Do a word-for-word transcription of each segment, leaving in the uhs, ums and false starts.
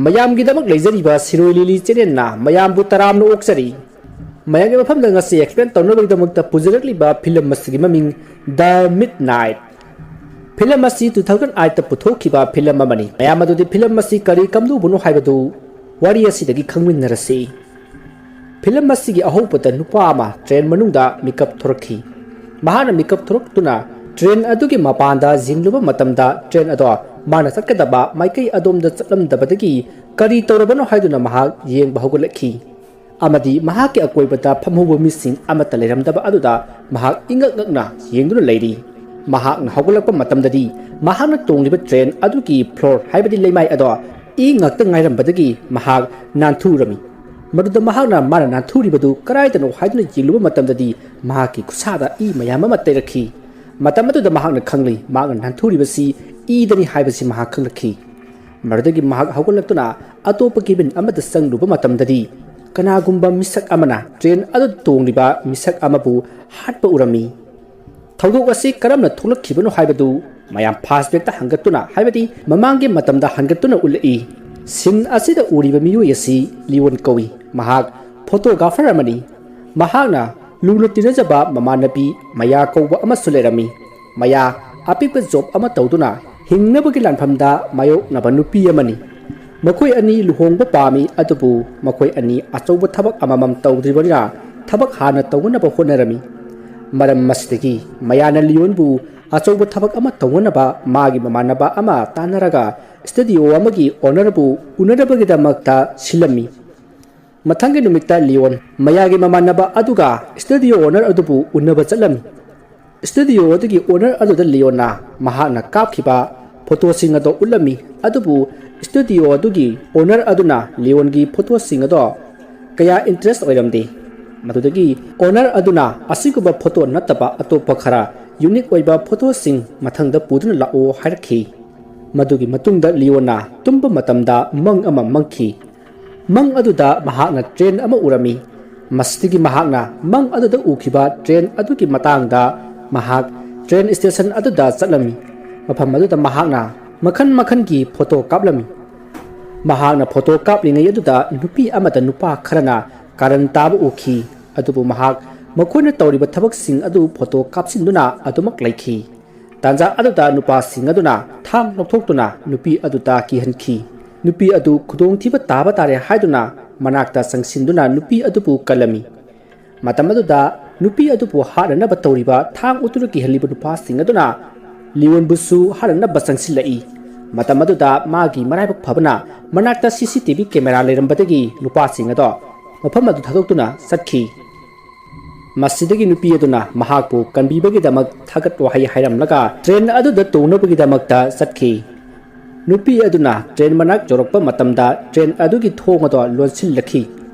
ꯃꯌꯥꯝꯒꯤꯗꯃꯛ ꯂꯩꯖꯔꯤꯕ ꯁꯤꯔꯣꯏ ꯂꯤꯂꯤ ꯆꯦꯅꯦꯜꯅ ꯃꯌꯥꯝꯕꯨ ꯇꯔꯥꯝꯅ ꯑꯣꯛꯆꯔꯤ꯫ ꯃꯌꯥꯝꯒꯤ ꯃꯐꯝꯗ ꯉꯁꯤ ꯑꯦꯛꯁꯄ꯭ꯂꯦꯟ ꯇꯧꯅꯕꯒꯤꯗꯃꯛꯇ ꯄꯨꯖꯔꯛꯂꯤꯕ ꯐꯤꯂꯝ ꯑꯁꯤꯒꯤ ꯃꯃꯤꯡ The Midnight꯫ ꯐꯤꯂꯝ ꯑꯁꯤ two thousand eight ꯇ ꯄꯨꯊꯣꯛꯈꯤꯕ ꯐꯤꯂꯝ ꯑꯃꯅꯤ꯫ ꯃꯌꯥꯝ ꯑꯗꯨꯗꯤ ꯐꯤꯂꯝ ꯑꯁꯤ ꯀꯔꯤ ꯀꯝꯗꯧꯕꯅꯣ ꯍꯥꯏꯕꯗꯨ ꯋꯥꯔꯤ ꯑꯁꯤꯗꯒꯤ ꯈꯪꯃꯤꯟꯅꯔꯁꯤ꯫ ꯐꯤꯂꯝ ꯑꯁꯤꯒꯤ ꯑꯍꯧꯕꯗ ꯅꯨꯄꯥ ꯑꯃ ꯇ꯭ꯔꯦꯟ ꯃꯅꯨꯡꯗ ꯃꯤꯀꯞ ꯊꯣꯔꯛꯈꯤ꯫ ꯃꯍꯥꯛꯅ ꯃꯤꯀꯞ ꯊꯣꯔꯛꯇꯨꯅ ꯇ꯭ꯔꯦꯟ ꯑꯗꯨꯒꯤ ꯃꯄꯥꯟꯗ ꯌꯦꯡꯂꯨꯕ ꯃꯇꯝꯗ ꯇ꯭ꯔꯦꯟ ꯑꯗꯣ ꯃꯥꯅ ꯆꯠꯀꯗꯕ ꯃꯥꯏꯀꯩ ꯑꯗꯣꯝꯗ ꯆꯠꯂꯝꯗꯕꯗꯒꯤ ꯀꯔꯤ ꯇꯧꯔꯕꯅꯣ ꯍꯥꯏꯗꯨꯅ ꯃꯍꯥꯛ ꯌꯦꯡꯕ ꯍꯧꯒꯠꯂꯛꯈꯤ꯫ ꯑꯃꯗꯤ ꯃꯍꯥꯛꯀꯤ ꯑꯀꯣꯏꯕꯗ ꯐꯝꯍꯧꯕ ꯃꯤꯁꯤꯡ ꯑꯃꯠꯇ ꯂꯩꯔꯝꯗꯕ ꯑꯗꯨꯗ ꯃꯍꯥꯛ ꯏꯉꯛ ꯉꯛꯅ ꯌꯦꯡꯗꯨꯅ ꯂꯩꯔꯤ꯫ ꯃꯍꯥꯛꯅ ꯍꯧꯒꯠꯂꯛꯄ ꯃꯇꯝꯗꯗꯤ ꯃꯍꯥꯛꯅ ꯇꯣꯡꯂꯤꯕ ꯇ꯭ꯔꯦꯟ ꯑꯗꯨꯒꯤ ꯐ꯭ꯂꯣꯔ ꯍꯥꯏꯕꯗꯤ ꯂꯩꯃꯥꯏ ꯑꯗꯣ ꯏ ꯉꯥꯛꯇ ꯉꯥꯏꯔꯝꯕꯗꯒꯤ ꯃꯍꯥꯛ ꯅꯥꯟꯊꯨꯔꯝꯃꯤ꯫ ꯃꯗꯨꯗ ꯃꯍꯥꯛꯅ ꯃꯥꯅ ꯅꯥꯟꯊꯨꯔꯤꯕꯗꯨ ꯀꯗꯥꯏꯗꯅꯣ ꯍꯥꯏꯗꯨꯅ ꯌꯦꯡꯂꯨꯕ ꯃꯇꯝꯗꯗꯤ ꯃꯍꯥꯛꯀꯤ ꯈꯨꯠꯁꯥꯗ ꯏ ꯃꯌꯥꯝ ꯑꯃ ꯇꯩꯔꯛꯈꯤ꯫ ꯃꯇꯝ ꯑꯗꯨꯗ ꯃꯍꯥꯛꯅ ꯈꯪꯂꯤ ꯃꯍꯥꯛꯅ ꯅꯥꯟꯊꯨꯔꯤꯕꯁꯤ ꯏꯗꯅꯤ ꯍꯥꯏꯕꯁꯤ ꯃꯍꯥꯛ ꯈꯪꯂꯛꯈꯤ꯫ ꯃꯗꯨꯗꯒꯤ ꯃꯍꯥꯛ ꯍꯧꯒꯠꯂꯛꯇꯨꯅ ꯑꯇꯣꯞꯄ ꯀꯦꯕꯤꯟ ꯑꯃꯗ ꯆꯪꯂꯨꯕ ꯃꯇꯝꯗꯗꯤ ꯀꯅꯥꯒꯨꯝꯕ ꯃꯤꯁꯛ ꯑꯃꯅ ꯇ꯭ꯔꯦꯟ ꯑꯗꯨ ꯇꯣꯡꯂꯤꯕ ꯃꯤꯁꯛ ꯑꯃꯕꯨ ꯍꯥꯠꯄ ꯎꯔꯝꯃꯤ꯫ ꯊꯧꯗꯣꯛ ꯑꯁꯤ ꯀꯔꯝꯅ ꯊꯣꯛꯂꯛꯈꯤꯕꯅꯣ ꯍꯥꯏꯕꯗꯨ ꯃꯌꯥꯝ ꯐ꯭ꯂꯥꯁꯕꯦꯛꯇ ꯍꯟꯒꯠꯇꯨꯅ ꯍꯥꯏꯕꯗꯤ ꯃꯃꯥꯡꯒꯤ ꯃꯇꯝꯗ ꯍꯟꯒꯠꯇꯨꯅ ꯎꯠꯂꯛꯏ꯫ ꯁꯤꯟ ꯑꯁꯤꯗ ꯎꯔꯤꯕ ꯃꯤꯑꯣꯏ ꯑꯁꯤ ꯂꯤꯑꯣꯟ ꯀꯧꯏ꯫ ꯃꯍꯥꯛ ꯐꯣꯇꯣꯒ꯭ꯔꯥꯐꯔ ꯑꯃꯅꯤ꯫ ꯃꯍꯥꯛꯅ ꯂꯨꯅ ꯇꯤꯟꯅꯖꯕ ꯃꯃꯥꯟꯅꯕꯤ ꯃꯌꯥ ꯀꯧꯕ ꯑꯃꯁꯨ ꯂꯩꯔꯝꯃꯤ꯫ ꯃꯌꯥ ꯑꯄꯤꯛꯄ ꯖꯣꯕ ꯑꯃ ꯇꯧꯗꯨꯅ ꯍꯤꯡꯅꯕꯒꯤ ꯂꯥꯟꯐꯝꯗ ꯃꯥꯌꯣꯛꯅꯕ ꯅꯨꯄꯤ ꯑꯃꯅꯤ꯫ ꯃꯈꯣꯏ ꯑꯅꯤ ꯂꯨꯍꯣꯡꯕ ꯄꯥꯝꯃꯤ, ꯑꯗꯨꯕꯨ ꯃꯈꯣꯏ ꯑꯅꯤ ꯑꯆꯧꯕ ꯊꯕꯛ ꯑꯃꯃꯝ ꯇꯧꯗ꯭ꯔꯤꯕꯅꯤꯅ ꯊꯕꯛ ꯍꯥꯟꯅ ꯇꯧꯅꯅꯕ ꯍꯣꯠꯅꯔꯝꯃꯤ꯫ ꯃꯔꯝ ꯑꯁꯤꯗꯒꯤ ꯃꯌꯥꯅ ꯂꯤꯌꯣꯟꯕꯨ ꯑꯆꯧꯕ ꯊꯕꯛ ꯑꯃ ꯇꯧꯅꯅꯕ ꯃꯥꯒꯤ ꯃꯃꯥꯟꯅꯕ ꯑꯃ ꯇꯥꯟꯅꯔꯒ ꯁ꯭ꯇꯨꯗꯤꯑꯣ ꯑꯃꯒꯤ ꯑꯣꯅꯔꯕꯨ ꯎꯅꯅꯕꯒꯤꯗꯃꯛꯇ ꯁꯤꯜꯂꯝꯃꯤ꯫ ꯃꯊꯪꯒꯤ ꯅꯨꯃꯤꯠꯇ ꯂꯤꯌꯣꯟ ꯃꯌꯥꯒꯤ ꯃꯃꯥꯟꯅꯕ ꯑꯗꯨꯒ ꯁ꯭ꯇꯨꯗꯤꯑꯣ ꯑꯣꯅꯔ ꯑꯗꯨꯕꯨ ꯎꯅꯕ ꯆꯠꯂꯝꯃꯤ꯫ ꯁ꯭ꯇꯨꯗꯤꯑꯣ ꯑꯗꯨꯒꯤ ꯑꯣꯅꯔ ꯑꯗꯨꯗ ꯂꯤꯌꯣꯟꯅ ꯃꯍꯥꯛꯅ ꯀꯥꯞꯈꯤꯕ ꯐꯣꯇꯣꯁꯤꯡ ꯑꯗꯨ ꯎꯠꯂꯝꯃꯤ, ꯑꯗꯨꯕꯨ ꯁ꯭ꯇꯨꯗꯤꯑꯣ ꯑꯗꯨꯒꯤ ꯑꯣꯅꯔ ꯑꯗꯨꯅ ꯂꯤꯌꯣꯟꯒꯤ ꯐꯣꯇꯣꯁꯤꯡ ꯑꯗꯣ ꯀꯌꯥ ꯏꯟꯇꯔꯦꯁ ꯑꯣꯏꯔꯝꯗꯦ꯫ ꯃꯗꯨꯗꯒꯤ ꯑꯣꯅꯔ ꯑꯗꯨꯅ ꯑꯁꯤꯒꯨꯝꯕ ꯐꯣꯇꯣ ꯅꯠꯇꯕ ꯑꯇꯣꯞꯄ ꯈꯔ ꯌꯨꯅꯤꯛ ꯑꯣꯏꯕ ꯐꯣꯇꯣꯁꯤꯡ ꯃꯊꯪꯗ ꯄꯨꯗꯨꯅ ꯂꯥꯛꯑꯣ ꯍꯥꯏꯔꯛꯈꯤ꯫ ꯃꯗꯨꯒꯤ ꯃꯇꯨꯡꯗ ꯂꯤꯌꯣꯟꯅ ꯇꯨꯝꯕ ꯃꯇꯝꯗ ꯃꯪ ꯑꯃ ꯃꯪꯈꯤ꯫ ꯃꯪ ꯑꯗꯨꯗ ꯃꯍꯥꯛꯅ ꯇ꯭ꯔꯦꯟ ꯑꯃ ꯎꯔꯝꯃꯤ꯫ ꯃꯁꯤꯗꯒꯤ ꯃꯍꯥꯛꯅ ꯃꯪ ꯑꯗꯨꯗ ꯎꯈꯤꯕ ꯇ꯭ꯔꯦꯟ ꯑꯗꯨꯒꯤ ꯃꯇꯥꯡꯗ ꯃꯍꯥꯛ ꯇ꯭ꯔꯦꯟ ꯁ꯭ꯇꯦꯁꯟ ꯑꯗꯨꯗ ꯆꯠꯂꯝꯃꯤ꯫ ꯃꯐꯝ ꯑꯗꯨꯗ ꯃꯍꯥꯛꯅ ꯃꯈꯜ ꯃꯈꯜꯒꯤ ꯐꯣꯇꯣ ꯀꯥꯞꯂꯝꯃꯤ꯫ ꯃꯍꯥꯛꯅ ꯐꯣꯇꯣ ꯀꯥꯞꯂꯤꯉꯩ ꯑꯗꯨꯗ ꯅꯨꯄꯤ ꯑꯃꯗ ꯅꯨꯄꯥ ꯈꯔꯅ ꯀꯥꯔꯟ ꯇꯥꯕ ꯎꯈꯤ꯫ ꯑꯗꯨꯕꯨ ꯃꯍꯥꯛ ꯃꯈꯣꯏꯅ ꯇꯧꯔꯤꯕ ꯊꯕꯛꯁꯤꯡ ꯑꯗꯨ ꯐꯣꯇꯣ ꯀꯥꯞꯁꯤꯟꯗꯨꯅ ꯑꯗꯨꯃꯛ ꯂꯩꯈꯤ꯫ ꯇꯥꯟꯖꯥ ꯑꯗꯨꯗ ꯅꯨꯄꯥꯁꯤꯡ ꯑꯗꯨꯅ ꯊꯥꯡ ꯂꯧꯊꯣꯛꯇꯨꯅ ꯅꯨꯄꯤ ꯑꯗꯨꯗ ꯀꯤꯍꯟꯈꯤ꯫ ꯅꯨꯄꯤ ꯑꯗꯨ ꯈꯨꯗꯣꯡꯊꯤꯕ ꯇꯥꯕ ꯇꯥꯔꯦ ꯍꯥꯏꯗꯨꯅ ꯃꯅꯥꯛꯇ ꯆꯪꯁꯤꯟꯗꯨꯅ ꯅꯨꯄꯤ ꯑꯗꯨꯕꯨ ꯀꯜꯂꯝꯃꯤ꯫ ꯃꯇꯝ ꯑꯗꯨꯗ ꯅꯨꯄꯤ ꯑꯗꯨꯕꯨ ꯍꯥꯠꯅꯅꯕ ꯇꯧꯔꯤꯕ ꯊꯥꯡ ꯎꯠꯇꯨꯅ ꯀꯤꯍꯜꯂꯤꯕ ꯅꯨꯄꯥꯁꯤꯡ ꯑꯗꯨꯅ ꯂꯤꯌꯣꯟꯕꯨꯁꯨ ꯍꯥꯠꯅꯅꯕ ꯆꯪꯁꯤꯜꯂꯛꯏ꯫ ꯃꯇꯝ ꯑꯗꯨꯗ ꯃꯥꯒꯤ ꯃꯔꯥꯏꯕꯛ ꯐꯕꯅ ꯃꯅꯥꯛꯇ ꯁꯤ ꯁꯤ ꯇꯤ ꯚꯤ ꯀꯦꯃꯦꯔꯥ ꯂꯩꯔꯝꯕꯗꯒꯤ ꯅꯨꯄꯥꯁꯤꯡ ꯑꯗꯣ ꯃꯐꯝ ꯑꯗꯨ ꯊꯥꯗꯣꯛꯇꯨꯅ ꯆꯠꯈꯤ꯫ ꯃꯁꯤꯗꯒꯤ ꯅꯨꯄꯤ ꯑꯗꯨꯅ ꯃꯍꯥꯛꯄꯨ ꯀꯟꯕꯤꯕꯒꯤꯗꯃꯛ ꯊꯥꯒꯠ ꯋꯥꯍꯩ ꯍꯥꯏꯔꯝꯂꯒ ꯇ꯭ꯔꯦꯟ ꯑꯗꯨꯗ ꯇꯣꯡꯅꯕꯒꯤꯗꯃꯛꯇ ꯆꯠꯈꯤ꯫ ꯅꯨꯄꯤ ꯑꯗꯨꯅ ꯇ꯭ꯔꯦꯟ ꯃꯅꯥꯛ ꯌꯧꯔꯛꯄ ꯃꯇꯝꯗ ꯇ꯭ꯔꯦꯟ ꯑꯗꯨꯒꯤ ꯊꯣꯡ ꯑꯗꯣ ꯂꯣꯟꯁꯤꯜꯂꯛꯈꯤ꯫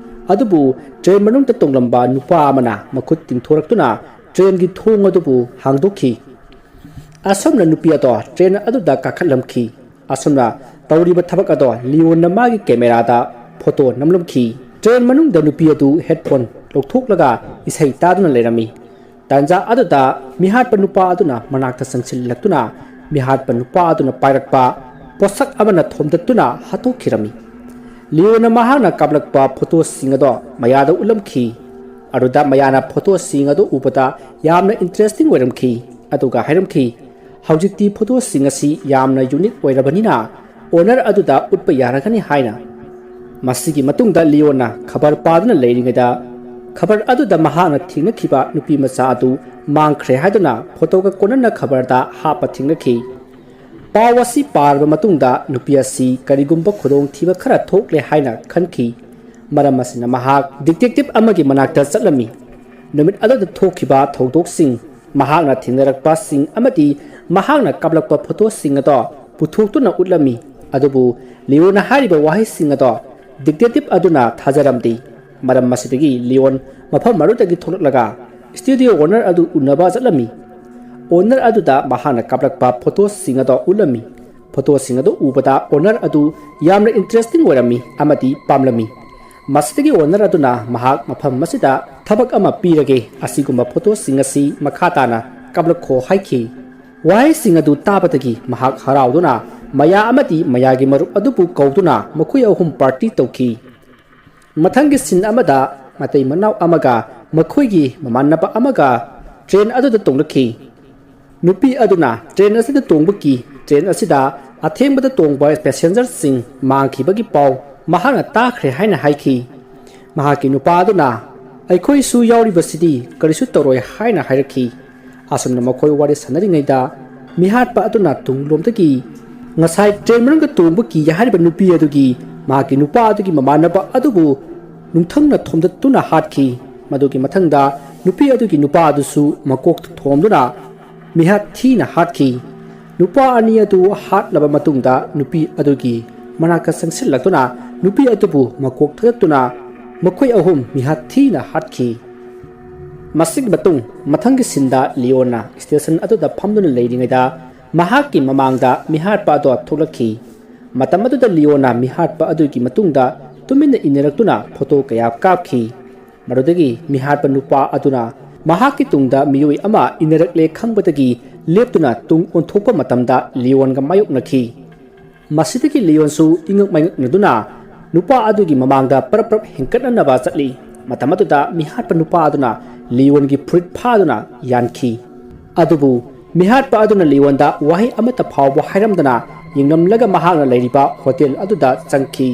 ꯑꯗꯨꯕꯨ ꯇ꯭ꯔꯦꯟ ꯃꯅꯨꯡꯗ ꯇꯣꯡꯂꯝꯕ ꯅꯨꯄꯥ ꯑꯃꯅ ꯃꯈꯨꯠ ꯇꯤꯡꯊꯣꯔꯛꯇꯨꯅ ꯇ꯭ꯔꯦꯟꯒꯤ ꯊꯣꯡ ꯑꯗꯨꯕꯨ ꯍꯥꯡꯗꯣꯛꯈꯤ꯫ ꯑꯁꯨꯝꯅ ꯅꯨꯄꯤ ꯑꯗꯣ ꯇ꯭ꯔꯦꯟ ꯑꯗꯨꯗ ꯀꯥꯈꯠꯂꯝꯈꯤ꯫ ꯑꯁꯨꯝꯅ ꯇꯧꯔꯤꯕ ꯊꯕꯛ ꯑꯗꯣ ꯂꯤꯌꯣꯟꯅ ꯃꯥꯒꯤ ꯀꯦꯃꯦꯔꯥꯗ ꯐꯣꯇꯣ ꯅꯝꯂꯝꯈꯤ꯫ ꯇ꯭ꯔꯦꯟ ꯃꯅꯨꯡꯗ ꯅꯨꯄꯤ ꯑꯗꯨ ꯍꯦꯗꯐꯣꯟ ꯂꯧꯊꯣꯛꯂꯒ ꯏꯁꯩ ꯇꯥꯗꯨꯅ ꯂꯩꯔꯝꯃꯤ꯫ ꯇꯥꯟꯖꯥ ꯑꯗꯨꯗ ꯃꯤꯍꯥꯠꯄ ꯅꯨꯄꯥ ꯑꯗꯨꯅ ꯃꯅꯥꯛꯇ ꯆꯪꯁꯤꯜꯂꯛꯇꯨꯅ ꯃꯤꯍꯥꯠꯄ ꯅꯨꯄꯥ ꯑꯗꯨꯅ ꯄꯥꯏꯔꯛꯄ ꯄꯣꯠꯁꯛ ꯑꯃꯅ ꯊꯣꯝꯗꯠꯇꯨꯅ ꯍꯥꯠꯇꯣꯛꯈꯤꯔꯝꯃꯤ꯫ ꯂꯤꯌꯣꯅ ꯃꯍꯥꯛꯅ ꯀꯥꯞꯂꯛꯄ ꯐꯣꯇꯣꯁꯤꯡ ꯑꯗꯣ ꯃꯌꯥꯗ ꯎꯠꯂꯝꯈꯤ꯫ ꯑꯗꯨꯗ ꯃꯌꯥꯅ ꯐꯣꯇꯣꯁꯤꯡ ꯑꯗꯨ ꯎꯕꯗ ꯌꯥꯝꯅ ꯏꯟꯇꯔꯦꯁꯇꯤꯡ ꯑꯣꯏꯔꯝꯈꯤ꯫ ꯑꯗꯨꯒ ꯍꯥꯏꯔꯝꯈꯤ, "ꯍꯧꯖꯤꯛꯇꯤ ꯐꯣꯇꯣꯁꯤꯡ ꯑꯁꯤ ꯌꯥꯝꯅ ꯌꯨꯅꯤꯛ ꯑꯣꯏꯔꯕꯅꯤꯅ ꯑꯣꯅꯔ ꯑꯗꯨꯗ ꯎꯠꯄ ꯌꯥꯔꯒꯅꯤ" ꯍꯥꯏꯅ꯫ ꯃꯁꯤꯒꯤ ꯃꯇꯨꯡꯗ ꯂꯤꯌꯣꯅ ꯈꯕꯔ ꯄꯥꯗꯨꯅ ꯂꯩꯔꯤꯉꯩꯗ ꯈꯕꯔ ꯑꯗꯨꯗ ꯃꯍꯥꯛꯅ ꯊꯦꯡꯅꯈꯤꯕ ꯅꯨꯄꯤ ꯃꯆꯥ ꯑꯗꯨ ꯃꯥꯡꯈ꯭ꯔꯦ ꯍꯥꯏꯗꯨꯅ ꯐꯣꯇꯣꯒ ꯀꯣꯟꯅꯅ ꯈꯕꯔꯗ ꯍꯥꯞꯄ ꯊꯦꯡꯅꯈꯤ꯫ ꯄꯥꯎ ꯑꯁꯤ ꯄꯥꯔꯕ ꯃꯇꯨꯡꯗ ꯅꯨꯄꯤ ꯑꯁꯤ ꯀꯔꯤꯒꯨꯝꯕ ꯈꯨꯗꯣꯡꯊꯤꯕ ꯈꯔ ꯊꯣꯛꯂꯦ ꯍꯥꯏꯅ ꯈꯟꯈꯤ꯫ ꯃꯔꯝ ꯑꯁꯤꯅ ꯃꯍꯥꯛ ꯗꯤꯇꯦꯛꯇꯤꯚ ꯑꯃꯒꯤ ꯃꯅꯥꯛꯇ ꯆꯠꯂꯝꯃꯤ꯫ ꯅꯨꯃꯤꯠ ꯑꯗꯨꯗ ꯊꯣꯛꯈꯤꯕ ꯊꯧꯗꯣꯛꯁꯤꯡ, ꯃꯍꯥꯛꯅ ꯊꯦꯡꯅꯔꯛꯄꯁꯤꯡ ꯑꯃꯗꯤ ꯃꯍꯥꯛꯅ ꯀꯥꯞꯂꯛꯄ ꯐꯣꯇꯣꯁꯤꯡ ꯑꯗꯣ ꯄꯨꯊꯣꯛꯇꯨꯅ ꯎꯠꯂꯝꯃꯤ꯫ ꯑꯗꯨꯕꯨ ꯂꯤꯌꯣꯅ ꯍꯥꯏꯔꯤꯕ ꯋꯥꯍꯩꯁꯤꯡ ꯑꯗꯣ ꯗꯤꯇꯦꯛꯇꯤꯚ ꯑꯗꯨꯅ ꯊꯥꯖꯔꯝꯗꯦ꯫ ꯃꯔꯝ ꯑꯁꯤꯗꯒꯤ ꯂꯤꯌꯣꯟ ꯃꯐꯝ ꯑꯗꯨꯗꯒꯤ ꯊꯣꯛꯂꯛꯂꯒ ꯁ꯭ꯇꯨꯗꯤꯑꯣ ꯑꯣꯅꯔ ꯑꯗꯨ ꯎꯅꯕ ꯆꯠꯂꯝꯃꯤ꯫ ꯑꯣꯅꯔ ꯑꯗꯨꯗ ꯃꯍꯥꯛꯅ ꯀꯥꯞꯂꯛꯄ ꯐꯣꯇꯣꯁꯤꯡ ꯑꯗꯣ ꯎꯠꯂꯝꯃꯤ꯫ ꯐꯣꯇꯣꯁꯤꯡ ꯑꯗꯨ ꯎꯕꯗ ꯑꯣꯅꯔ ꯑꯗꯨ ꯌꯥꯝꯅ ꯏꯟꯇꯔꯦꯁꯇꯤꯡ ꯑꯣꯏꯔꯝꯃꯤ ꯑꯃꯗꯤ ꯄꯥꯝꯂꯝꯃꯤ꯫ ꯃꯁꯤꯗꯒꯤ ꯑꯣꯅꯔ ꯑꯗꯨꯅ ꯃꯍꯥꯛ ꯃꯐꯝ ꯑꯁꯤꯗ ꯊꯕꯛ ꯑꯃ ꯄꯤꯔꯒꯦ, ꯑꯁꯤꯒꯨꯝꯕ ꯐꯣꯇꯣꯁꯤꯡ ꯑꯁꯤ ꯃꯈꯥ ꯇꯥꯅ ꯀꯥꯞꯂꯛꯈꯣ ꯍꯥꯏꯈꯤ꯫ ꯋꯥꯍꯩꯁꯤꯡ ꯑꯗꯨ ꯇꯥꯕꯗꯒꯤ ꯃꯍꯥꯛ ꯍꯔꯥꯎꯗꯨꯅ ꯃꯌꯥ ꯑꯃꯗꯤ ꯃꯌꯥꯒꯤ ꯃꯔꯨꯞ ꯑꯗꯨꯕꯨ ꯀꯧꯗꯨꯅ ꯃꯈꯣꯏ ꯑꯍꯨꯝ ꯄꯥꯔꯇꯤ ꯇꯧꯈꯤ꯫ ꯃꯊꯪꯒꯤ ꯁꯤꯟ ꯑꯃꯗ ꯃꯇꯩ ꯃꯅꯥꯎ ꯑꯃꯒ ꯃꯈꯣꯏꯒꯤ ꯃꯃꯥꯟꯅꯕ ꯑꯃꯒ ꯇ꯭ꯔꯦꯟ ꯑꯗꯨꯗ ꯇꯣꯡꯂꯛꯈꯤ꯫ ꯅꯨꯄꯤ ꯑꯗꯨꯅ ꯇ꯭ꯔꯦꯟ ꯑꯁꯤꯗ ꯇꯣꯡꯕꯒꯤ ꯇ꯭ꯔꯦꯟ ꯑꯁꯤꯗ ꯑꯊꯦꯡꯕꯗ ꯇꯣꯡꯕ ꯄꯦꯁꯦꯟꯖꯔꯁꯤꯡ ꯃꯥꯡꯈꯤꯕꯒꯤ ꯄꯥꯎ ꯃꯍꯥꯛꯅ ꯇꯥꯈ꯭ꯔꯦ ꯍꯥꯏꯅ ꯍꯥꯏꯈꯤ꯫ ꯃꯍꯥꯛꯀꯤ ꯅꯨꯄꯥ ꯑꯗꯨꯅ "ꯑꯩꯈꯣꯏꯁꯨ ꯌꯥꯎꯔꯤꯕꯁꯤꯗꯤ ꯀꯔꯤꯁꯨ ꯇꯧꯔꯣꯏ" ꯍꯥꯏꯅ ꯍꯥꯏꯔꯛꯈꯤ꯫ ꯑꯁꯨꯝꯅ ꯃꯈꯣꯏ ꯋꯥꯔꯤ ꯁꯥꯟꯅꯔꯤꯉꯩꯗ ꯃꯤꯍꯥꯠꯄ ꯑꯗꯨꯅ ꯇꯨꯡꯂꯣꯝꯗꯒꯤ ꯉꯁꯥꯏ ꯇ꯭ꯔꯦꯟ ꯃꯅꯨꯡꯗ ꯇꯣꯡꯕ ꯀꯤ ꯍꯥꯏꯔꯤꯕ ꯅꯨꯄꯤ ꯑꯗꯨꯒꯤ ꯃꯍꯥꯛꯀꯤ ꯅꯨꯄꯥ ꯑꯗꯨꯒꯤ ꯃꯃꯥꯟꯅꯕ ꯑꯗꯨꯕꯨ ꯅꯨꯡꯊꯪꯅ ꯊꯣꯝꯗꯠꯇꯨꯅ ꯍꯥꯠꯈꯤ꯫ ꯃꯗꯨꯒꯤ ꯃꯊꯪꯗ ꯅꯨꯄꯤ ꯑꯗꯨꯒꯤ ꯅꯨꯄꯥ ꯑꯗꯨꯁꯨ ꯃꯀꯣꯛꯇ ꯊꯣꯝꯗꯨꯅ ꯃꯤꯍꯥꯠ ꯊꯤꯅ ꯍꯥꯠꯈꯤ꯫ ꯅꯨꯄꯥ ꯑꯅꯤ ꯑꯗꯨ ꯍꯥꯠꯂꯕ ꯃꯇꯨꯡꯗ ꯅꯨꯄꯤ ꯑꯗꯨꯒꯤ ꯃꯅꯥꯛꯇ ꯆꯪꯁꯤꯜꯂꯛꯇꯨꯅ ꯅꯨꯄꯤ ꯑꯗꯨꯕꯨ ꯃꯀꯣꯛ ꯊꯥꯗꯠꯇꯨꯅ ꯃꯈꯣꯏ ꯑꯍꯨꯝ ꯃꯤꯍꯥꯠ ꯊꯤꯅ ꯍꯥꯠꯈꯤ꯫ ꯃꯁꯤꯒꯤ ꯃꯇꯨꯡ ꯃꯊꯪꯒꯤ ꯁꯤꯟꯗ ꯂꯤꯌꯣꯟꯅ ꯁ꯭ꯇꯦꯁꯟ ꯑꯗꯨꯗ ꯐꯝꯗꯨꯅ ꯂꯩꯔꯤꯉꯩꯗ ꯃꯍꯥꯛꯀꯤ ꯃꯃꯥꯡꯗ ꯃꯤꯍꯥꯠꯄ ꯑꯗꯣ ꯊꯣꯛꯂꯛꯈꯤ꯫ ꯃꯇꯝ ꯑꯗꯨꯗ ꯂꯤꯌꯣꯟꯅ ꯃꯤꯍꯥꯠꯄ ꯑꯗꯨꯒꯤ ꯃꯇꯨꯡꯗ ꯇꯨꯃꯤꯟꯅ ꯏꯟꯅꯔꯛꯇꯨꯅ ꯐꯣꯇꯣ ꯀꯌꯥ ꯀꯥꯞꯈꯤ꯫ ꯃꯗꯨꯗꯒꯤ ꯃꯤꯍꯥꯠꯄ ꯅꯨꯄꯥ ꯑꯗꯨꯅ ꯃꯍꯥꯛꯀꯤ ꯇꯨꯡꯗ ꯃꯤꯑꯣꯏ ꯑꯃ ꯏꯟꯅꯔꯛꯂꯦ ꯈꯪꯕꯗꯒꯤ ꯂꯦꯞꯇꯨꯅ ꯇꯨꯡ ꯑꯣꯟꯊꯣꯛꯄ ꯃꯇꯝꯗ ꯂꯤꯌꯣꯟꯒ ꯃꯥꯌꯣꯛꯅꯈꯤ꯫ ꯃꯁꯤꯗꯒꯤ ꯂꯤꯌꯣꯟꯁꯨ ꯏꯉꯛ ꯃꯥꯏꯉꯛꯅꯗꯨꯅ ꯅꯨꯄꯥ ꯑꯗꯨꯒꯤ ꯃꯃꯥꯡꯗ ꯄꯔꯞ ꯄꯔꯞ ꯍꯦꯟꯀꯠꯅꯅꯕ ꯆꯠꯂꯤ꯫ ꯃꯇꯝ ꯑꯗꯨꯗ ꯃꯤꯍꯥꯠꯄ ꯅꯨꯄꯥ ꯑꯗꯨꯅ ꯂꯤꯌꯣꯟꯒꯤ ꯐꯨꯔꯤꯠ ꯐꯥꯗꯨꯅ ꯌꯥꯟꯈꯤ꯫ ꯑꯗꯨꯕꯨ ꯃꯤꯍꯥꯠꯄ ꯑꯗꯨꯅ ꯂꯤꯌꯣꯟꯗ ꯋꯥꯍꯩ ꯑꯃꯠꯇ ꯐꯥꯎꯕ ꯍꯥꯏꯔꯝꯗꯅ ꯌꯦꯡꯂꯝꯂꯒ ꯃꯍꯥꯛꯅ ꯂꯩꯔꯤꯕ ꯍꯣꯇꯦꯜ ꯑꯗꯨꯗ ꯆꯪꯈꯤ꯫